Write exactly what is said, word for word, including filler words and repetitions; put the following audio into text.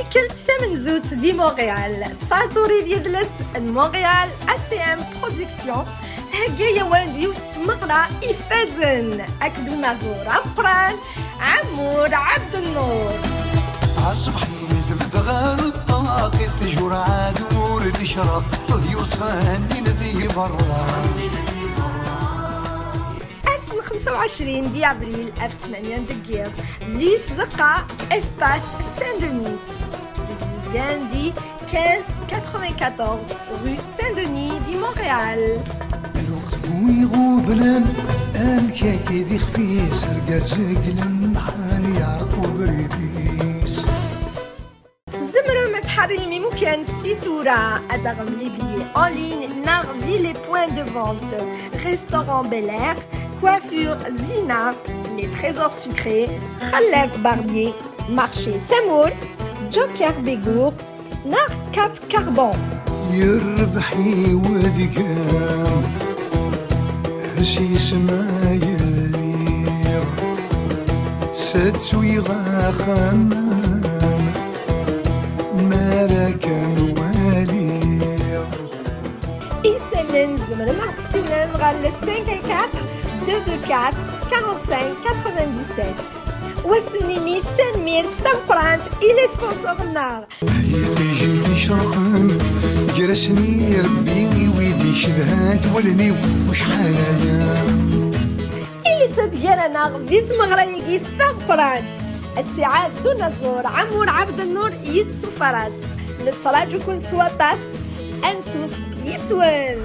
Kkelt tamenzut di Montréal, taẓuri d yidles n Montréal A C M Production, thegga-yawen-d yiwet n tmeɣra ifazen akked unaẓur ameqqran Ɛemmur Ɛebdennur. Aṣbeḥ-nni tebded ɣer ṭṭaq, tjurɛa d ur d-creq, ḍyur ttɣennin di berra. Ass n xemsa u ɛecrin di avril af tmanya deg yiḍ, di tzeqqa Espace Saint-Denis, deg uzgan di quinze quatre-vingt-quatorze rue Saint-Denis di Montréal. Lweqt bu iɣublen, amek akka d ixef-is, argaz deg lemɛani yeɛreq ubrid-is. Tzemrem ad tḥerrim imukan si tura, ad aɣem les billets en ligne neɣ di les points de vente, Restaurant Bel Air, Coiffure Zina, Les Trésors Sucrés, Xellaf Barbier, Marché Tamurt, Joker Begour, neɣ Cap Carbon. Yerbeḥ i wedgan, s yisem ay lliɣ, settuyeɣ axemmem, mi ara kem-waliɣ. Isallen, tzemrem ad ɣ-tessiwlem ɣer le cinq un quatre, deux deux quatre, quarante-cinq quatre-vingt-dix-sept. Wa s-nini tanemmirt tameqqrant i les sponsors-nneɣ. Iṭij i d-icerqen, gar-asen i Rebbi, i wid icedhan wallen-iw, ucḥal aya. Ilit-d gar-aneɣ di tmeɣra-agi tameqqrant. Ttiɛad d unaẓur Ɛemmur Ɛebdennur yettufaras. Nettraǧu-ken s waṭas. Ansuf yis-wen.